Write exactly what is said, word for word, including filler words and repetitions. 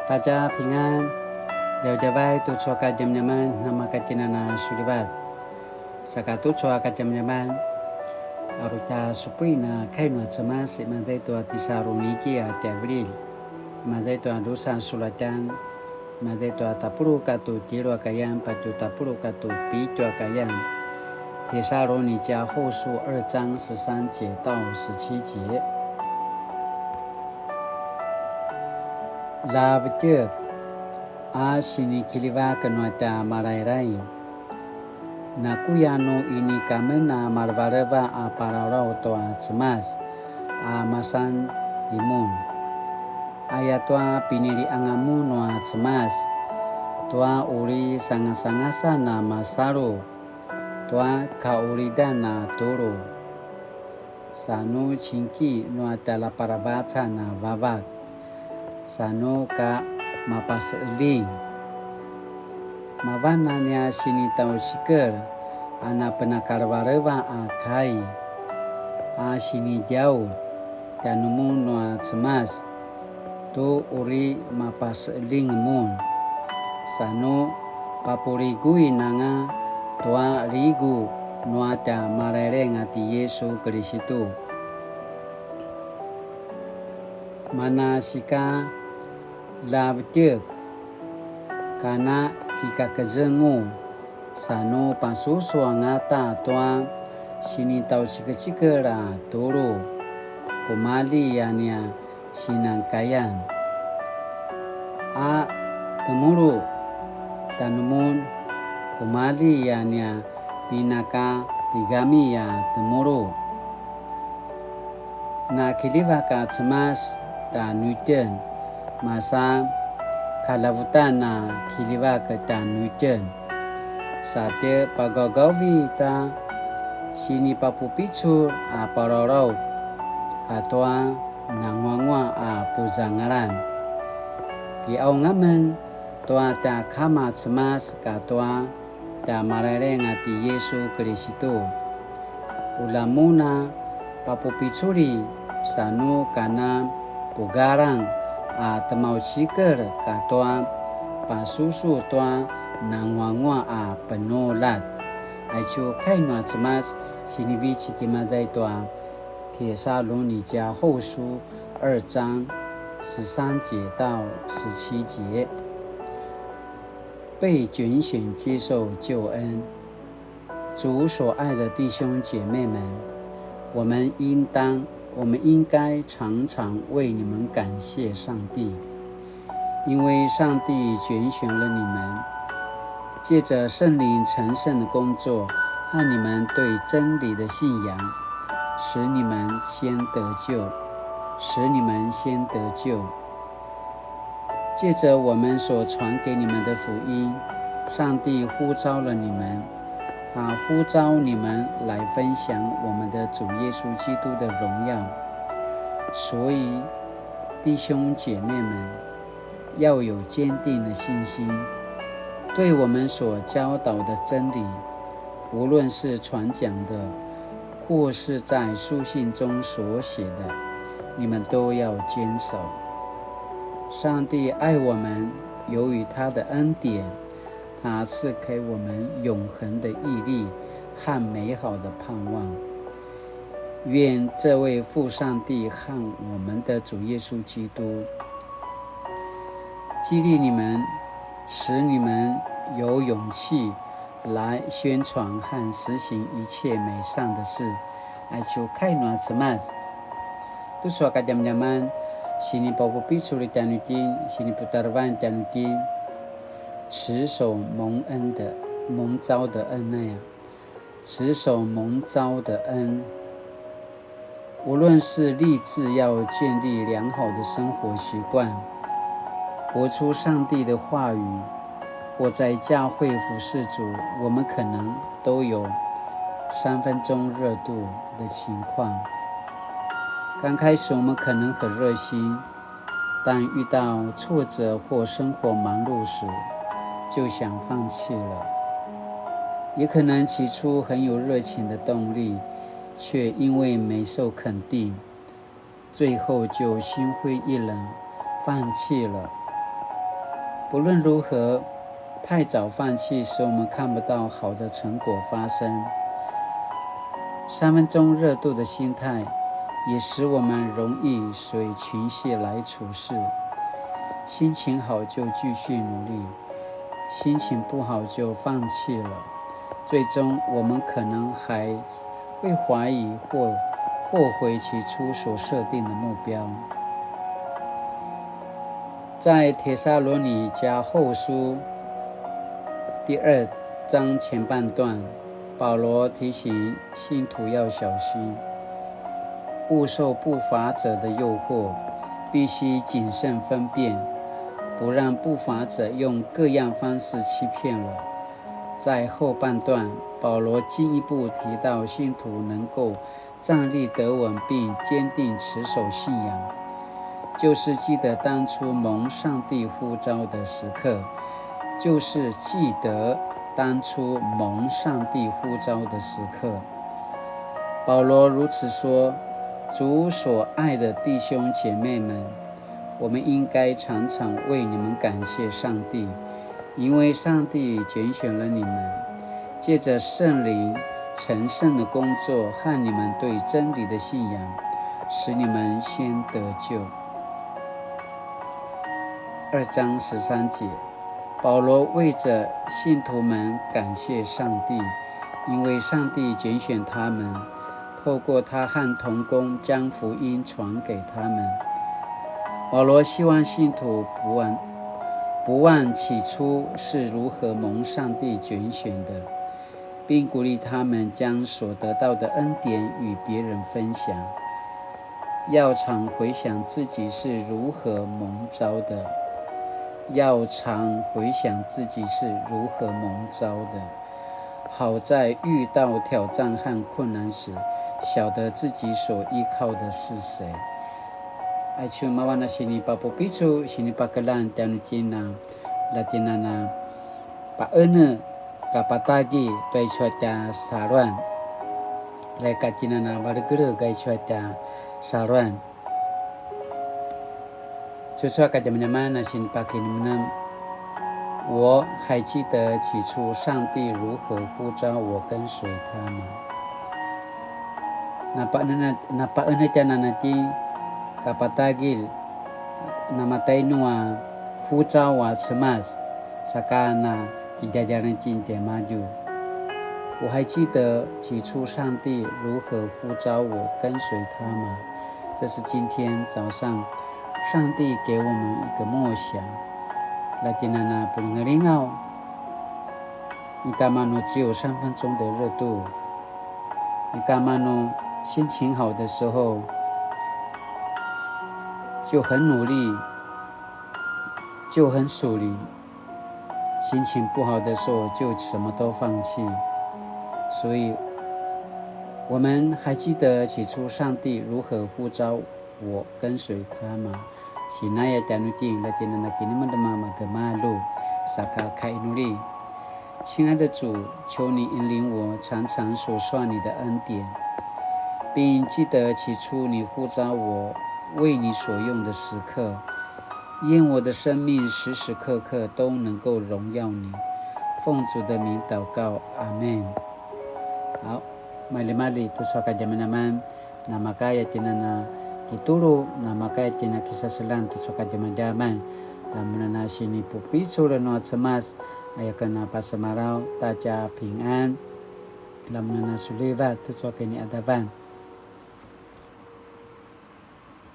大家平安, djavadjavay tucu a kadjamadjaman namakatjinan a sulivat. Saka tucu a kadjamadjaman, a uri tja supuin a kai nua Cemas, imaza i tua Tisaluniki a tjaivililj, imaza i tua drusa sulatjan, imaza i tua tapuluq katua tjelu a kayan, patje tapuluq katua pitju a kayan. 帖撒羅尼迦後書二章十三節到十七節。 Ljavetjek, a sinikiljivak nua tja Malailai. Nakuya nu inika amen a malevaleva a palalaut tua Cemas a masan timun. Ayatua pinili anga mun nua Cemas, tua uri sangasangasan a masalu, tua kaqulidan a tulu, sa nu cinki nua tjaljaparavacan a vavak, sa nu ka mapaseqeljing. Mavan a nia sinitjaucikel a napenakalevaleva a kai, a sinidjaulj tjanumun nua Cemas, tu uri mapaseqeljing mun, sa nu papuliguin anga tua ligu nua tja Malailaing a ti Yisu Kilistu. Manasika, ljavetjek, kana kikakezengu, sa nu pasusu angata tua sinitjaucikecikel a tulu, kumalji a nia sinankayan. A temulu tjanumun, kumalji a nia pinaka tigami a temulu. Nakiljivak a Cemas tjanuitjen, masa kaljavutan a kiljivak tjanuitjen. Sa tje pagaugavi ta sinipapupicul a palalaut katua nanguanguaq a puzangalan. Kiqaung amen tua tja Kama Cemas katua tja Malailaing a ti Yisu Kilistu. Ulja mun a papupiculi, sa nu kana pugalang a tjemaucikel katua pasusu tua nanguanguaq a penuljat. Aicu kai nua Cemas sinivecik imaza i tua 帖撒罗尼迦后书二章十三节到十七节。被拣选接受救恩。主所爱的弟兄姐妹们，我们应当，我们应该常常为你们感谢上帝，因为上帝拣选了你们，借着圣灵成圣的工作和你们对真理的信仰，使你们先得救，使你们先得救。借着我们所传给你们的福音，上帝呼召了你们，他呼召你们来分享我们的主耶稣基督的荣耀。所以，弟兄姐妹们，要有坚定的信心，对我们所教导的真理，无论是传讲的，或是在书信中所写的，你们都要坚守。上帝爱我们，由于他的恩典，他赐给我们永恒的毅力和美好的盼望。愿这位父上帝和我们的主耶稣基督激励你们，使你们有勇气来宣传和实行一切美善的事。Aicu kai nua Cemas. Tucu a kadjamadjaman, sinipapupicul tjanuitjen, siniputarevan tjanuitjen, 持守蒙恩的、蒙召的恩那样，持守蒙召的恩。无论是立志要建立良好的生活习惯，活出上帝的话语，或在教会服侍主，我们可能都有三分钟热度的情况。刚开始我们可能很热心，但遇到挫折或生活忙碌时，就想放弃了。也可能起初很有热情的动力，却因为没受肯定，最后就心灰意冷，放弃了。不论如何，太早放弃使我们看不到好的成果发生。三分钟热度的心态也使我们容易随情绪来处事，心情好就继续努力，心情不好就放弃了，最终我们可能还会怀疑或后悔起初所设定的目标。在帖撒罗尼迦后书第二章前半段，保罗提醒信徒要小心，勿受不法者的诱惑，必须谨慎分辨，不让不法者用各样方式欺骗了。在后半段，保罗进一步提到信徒能够站立得稳并坚定持守信仰，就是记得当初蒙上帝呼召的时刻，就是记得当初蒙上帝呼召的时刻。保罗如此说：主所爱的弟兄姐妹们，我们应该常常为你们感谢上帝，因为上帝拣选了你们，借着圣灵成圣的工作和你们对真理的信仰，使你们先得救。二章十三节，保罗为着信徒们感谢上帝，因为上帝拣选他们，透过他和同工将福音传给他们。保罗希望信徒不忘不忘起初是如何蒙上帝拣选的，并鼓励他们将所得到的恩典与别人分享。要常回想自己是如何蒙召的，要常回想自己是如何蒙召的。好在遇到挑战和困难时，晓得自己所依靠的是谁。Aicu mavan a sinipapupicu, sinipakeljang tjanuitjen a, la tjen a na paqenetj kapatagilj tua aicu a tja saluan. La ika tjen a na valegeleg aicu a tja saluan. Tucu a kadjamadjaman a sinipakinemnem, 我还记得起初上帝如何呼召我跟随他吗？Napaqenetj, napaqenetj tjen a na itjen kapatagilj, namatainu a 呼召 a Cemas, saka na kidjadjalan itjen tiamadju. 我还记得起初上帝如何呼召我跟随他吗？这是今天早上上帝给我们一个默想。La tjen a na pulingalingaw, ika manu 只有三分钟的热度, ika manu 心情好的时候就很努力，就很属灵，心情不好的时候就什么都放弃。所以，我们还记得起初上帝如何呼召我跟随他吗？Sinaya tjanuitjen, la tjen a na kinemenem a magemalo, saka kainuli. 亲爱的主，求你引领我常常数算你的恩典，并记得起初你呼召我为你所用的时刻。愿我的生命时时刻刻都能够荣耀你。奉主的名祷告，阿们。好，malimali tucu a kadjamadjaman. Namakaya tjen a na kitulu, namakaya tjen a kisaseljang tucu a kadjamadjaman. La mun a na sinipupicul nua Cemas, aya ken a pasemalaw ta tja pingan. La mun a na sulivat tucu a kiniqadavan.